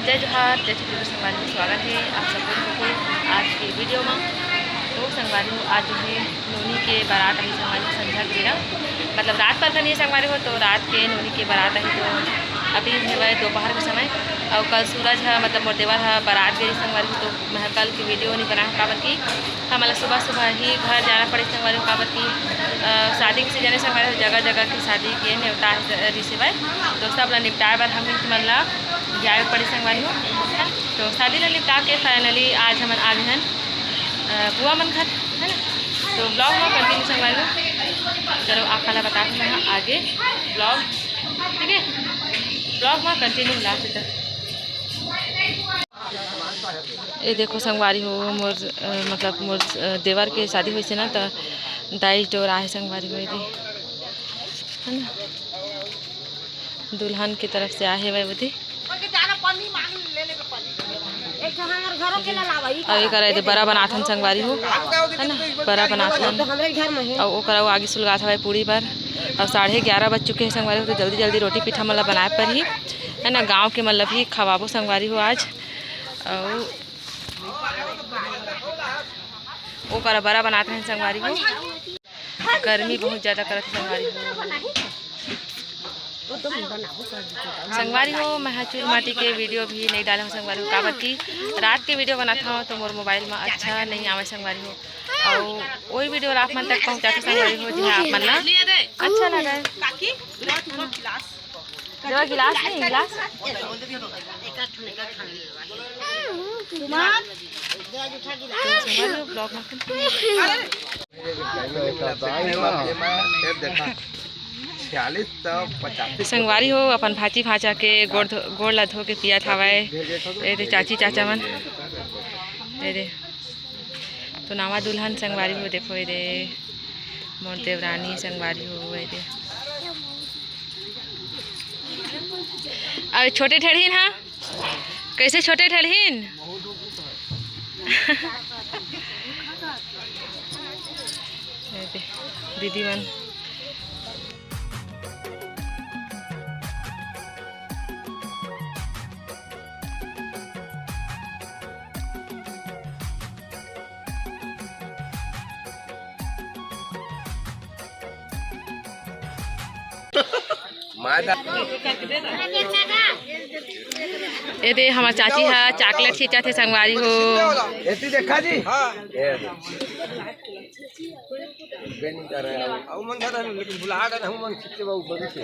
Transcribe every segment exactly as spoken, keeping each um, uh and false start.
जय जोहार, जय छत्तीसगढ़ संगवारी हो, स्वागत हे आप सबो के आज के वीडियो मा। तो संगवारी हो, आज जो हे नोनी के बारात आही संगवारी हो, संझा के बेरा, मतलब रात पर कनी संगवारी हो, तो रात के नोनी के बारात आही। तो अभी हवय दोपहर के समय, अउ कल सूरज ह, मतलब मोर देवर ह बारात गे रहिस संगवारी हो, तो मैं कल के वीडियो नइ बनाए हंव, काबर कि हमन ला सुबह सुबह ही घर जाना पड़े संगवारी हो, काबर कि अ, शादी के सीजन हे संगवारी हो, जगह जगह के शादी के नेवता रिसीव हे, तो सब ला निपटाए बर हम ही मन ला जाए पड़े संगवारी हो, है ना? तो शादी ला निपटा के finally आज हमन आ गे हन, अ, बुआ मन घर, है ना? तो vlog में continue संगवारी हो, चलो आप ला बता दूँ आगे vlog, ठीक है? Vlog में continue last तक। ए देखो संगवारी हो, मोर, अ, मतलब मोर, अ, देवर के शादी होइस हे ना, त दाई डोर आहे संगवारी हो, एदे, है ना, दुल्हन के तरफ से आहे वह बदी। अउ एकरा एदे बरा बनाथन संगवारी हो, है ना, बरा बनाथन। अउ ओकरा वो आगी सुलगात हवय पूड़ी बर। अउ साढ़े ग्यारह बज चुके हे संगवारी हो, तो जल्दी जल्दी रोटी पीठा मन ला बनाए परही, है ना, गाँव के मतलब ही खवाबो संगवारी हो आज। अउ ओ करा बरा बनात रहे संगवारी हो। गर्मी बहुत ज्यादा करत हे संगवारी हो। संगवारी हो, मैं हा चूल माटी के वीडियो भी नहीं डाले हूँ संगवारी हो, काबर कि रात के वीडियो बनात हूँ तो मोर मोबाइल में अच्छा नहीं आवे संगवारी हो। अउ वही वीडियो आप मन तक पहुँचाते संगवारी हो, जिहाँ आप मन ला अच्छा लगा। देवा गिलास नहीं, गिलास। संगवारी हो, अपन भांची भांचा के गोड़ धो-, गोड़ ला धो के पियत हवय। ए दे चाची चाचा मन, ए दे तो नवा दुल्हन संगवारी हो, देखो ए दे मोर देवरानी संगवारी हो, ए दे। अउ छोटे ठेड़हिन हा, कैसे छोटे ठेड़हिन? ए दे, दीदी मन। ए दे, हमर चाची हा चॉकलेट खींचत हे संगवारी हो। एती देखा जी। हाँ। ए दे। बेन कर रहे हैं। अउ मन था, लेकिन भुला गए, हम मन खींचे बाबू बड़ी से।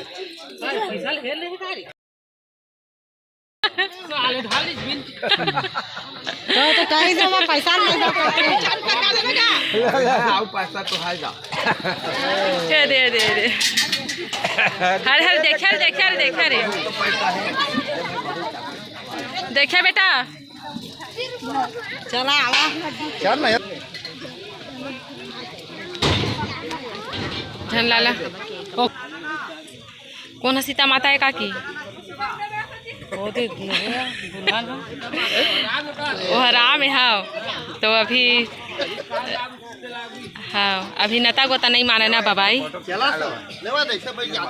तो, तो कहीं से मैं पैसा नहीं दो करके। आओ, पैसा तो है जा। दे, दे, दे, दे। हर, हर, देखे, देखे, देखे रे। देखे बेटा। चला, आवा। चल ना यार। झन लाला। ओ। कौन ह सीता माता हे काकी? ओ दे, दे, दुल्हन ह। ओ ह राम हे, हाँ। तो अभी, हाँ, अभी नता गोता नहीं माने ना बाबाई। चला तो, लेवा दे, सब बैठ जा।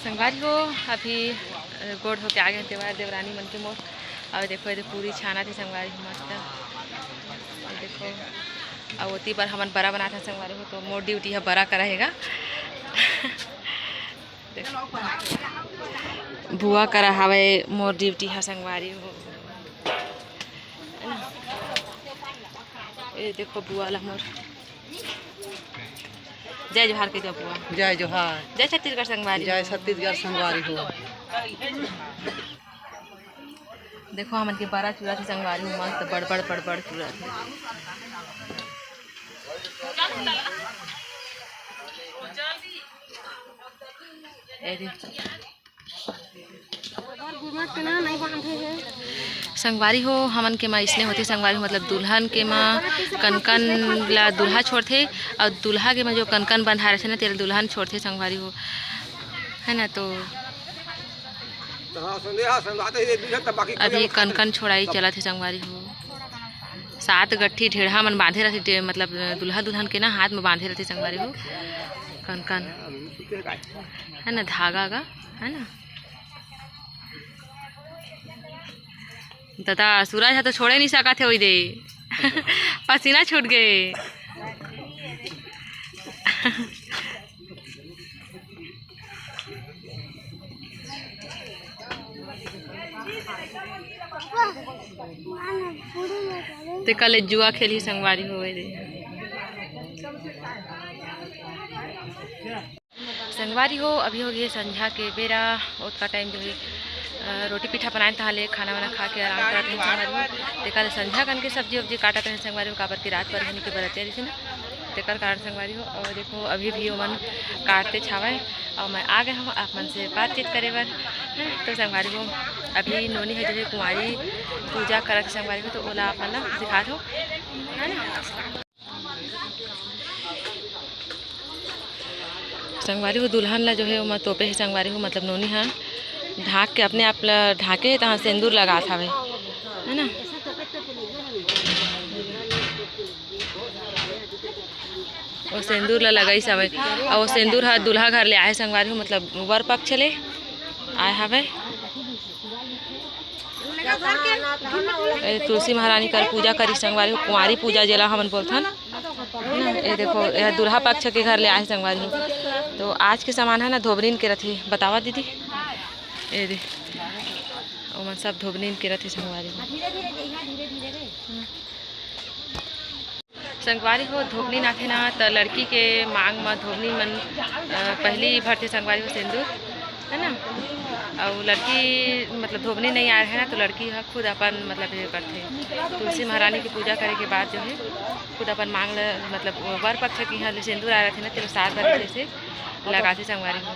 संगवारी हो, अभी, अ, गोड़ धो के आ गे देवर देवरानी मन के मोर। अउ देखो, एदे पूरी छानत हे संगवारी हो, मस्त। अउ देखो, अउ ओती बर हमन बरा बनात हन संगवारी हो, तो मोर ड्यूटी ह बरा करा हेगा। देखो, बुआ करा हवय मोर ड्यूटी ह संगवारी हो। ए देखो बुआ ला मोर। जय जोहार के जपुआ। जय जोहार। जय छत्तीसगढ़ संगवारी। जय छत्तीसगढ़ संगवारी हो। देखो, हमन के बरा चुरत हे संगवारी हो, मस्त बड़ बड़ बड़ बड़ चुरत हे। ए दे। संगवारी हो, हमन के मा इसने होथे संगवारी हो, मतलब दुल्हन के मा कनकन ला दूल्हा छोड़थे, अउ दूल्हा के मा जो कनकन बंधा रथे ना, तेला दुल्हन छोड़थे संगवारी हो, है ना। तो अभी कनकन छोड़ाई चलत हे संगवारी हो। सात गट्ठी ढेढ़ा मन बांधे रथे, डे-, मतलब दूल्हा दुल्हन के ना हाथ में बांधे रथे संगवारी हो, कनकन, है ना, धागा गा, है ना। दादा, सूरज ह तो छोड़े नहीं सकत हे, ओई दे। पसीना छूट गए। ते कल जुआ खेलही संगवारी हो, ओई दे। संगवारी हो, अभी हो गए संझा के बेरा, ओतका टाइम जो है, अ, रोटी पीठा बनाए, तहाँ ले खाना वाना खा के आराम करत रहे संगवारी हो। तेकर संझा कन के सब्जी उब्जी काटत रहे संगवारी हो, काबर के रात पर हमनी के बरतिया रहिसे ना, तेकर कारण संगवारी हो। और देखो, अभी भी ओमन काटते छावय, और मैं आ गए हूँ आप मन से बातचीत करे बर। तो संगवारी हो, अभी नोनी है जो है कुंवारी पूजा करत हे संगवारी हो, तो ओला आप मन ला दिखात हो, है ना। संगवारी हो, दुल्हन ला जो है ओमा तोपे हे संगवारी हो, मतलब नोनी हा ढाक के, अपने आप ला ढाके हे, तहाँ सेंदूर लगात हवे, है ना। वो सेंदूर ला लगाइस हवे, अउ वो सेंदूर हा दूल्हा घर ले आए संगवारी हो, मतलब वर पक्ष ले आए हवे। ए, तुलसी महारानी कर पूजा करी संगवारी हो, कुंवारी पूजा जेला हमन बोलथन। ए देखो, ए दूल्हा पक्ष के घर ले आए संगवारी हो। तो आज के सामान है ना, धोबरीन के रथे, बतावा दीदी। ए दे, ओमन सब धोबरीन के रथे संगवारी हो। संगवारी हो, धोबनी नाथे ना, त लड़की के मांग म धोबनी मन, अ, पहली भरथे संगवारी हो सेंदूर, है ना। अउ लड़की, मतलब, धोबनी नहीं आए है ना, तो लड़की ह खुद अपन, मतलब, ये करथे। तुलसी महारानी की पूजा करे के बाद जो है, खुद अपन मांग ल, मतलब, वर पक्ष की यहाँ ले सेंदूर आए रहथे ना, तेला सात बार जैसे लगाथे संगवारी हो।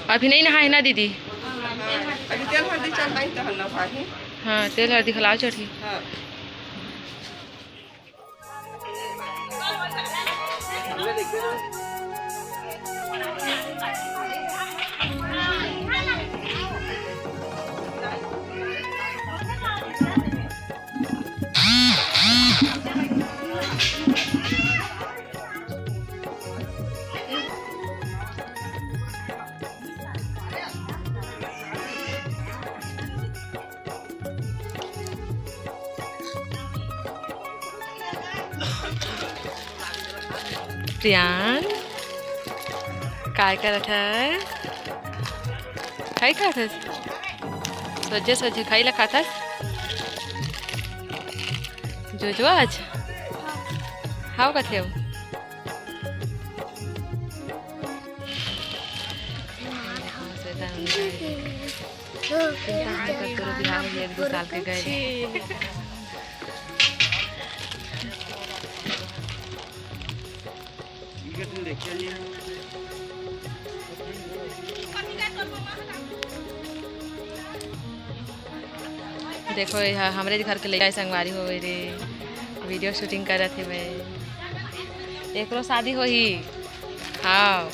अभी नहीं नहाए ना दीदी? अभी तेल हल्दी चढ़ाई तहन नहाही। हाँ, तेल हल्दी घला चढ़ही। हाँ। प्रियान, काय करत हस? खाई खात हस? सोझे सोझे खाई ला खात हस? जोजो आज? हाव कथे हो? श्वेता नंदी। चिंता मत कर, तोरो बिहाव होही, एक दो साल के गए। देखो, ये ह-, हमरे घर के लइका हे संगवारी हो रे, video shooting करत हे भाई। एकरो शादी होही। हाँ।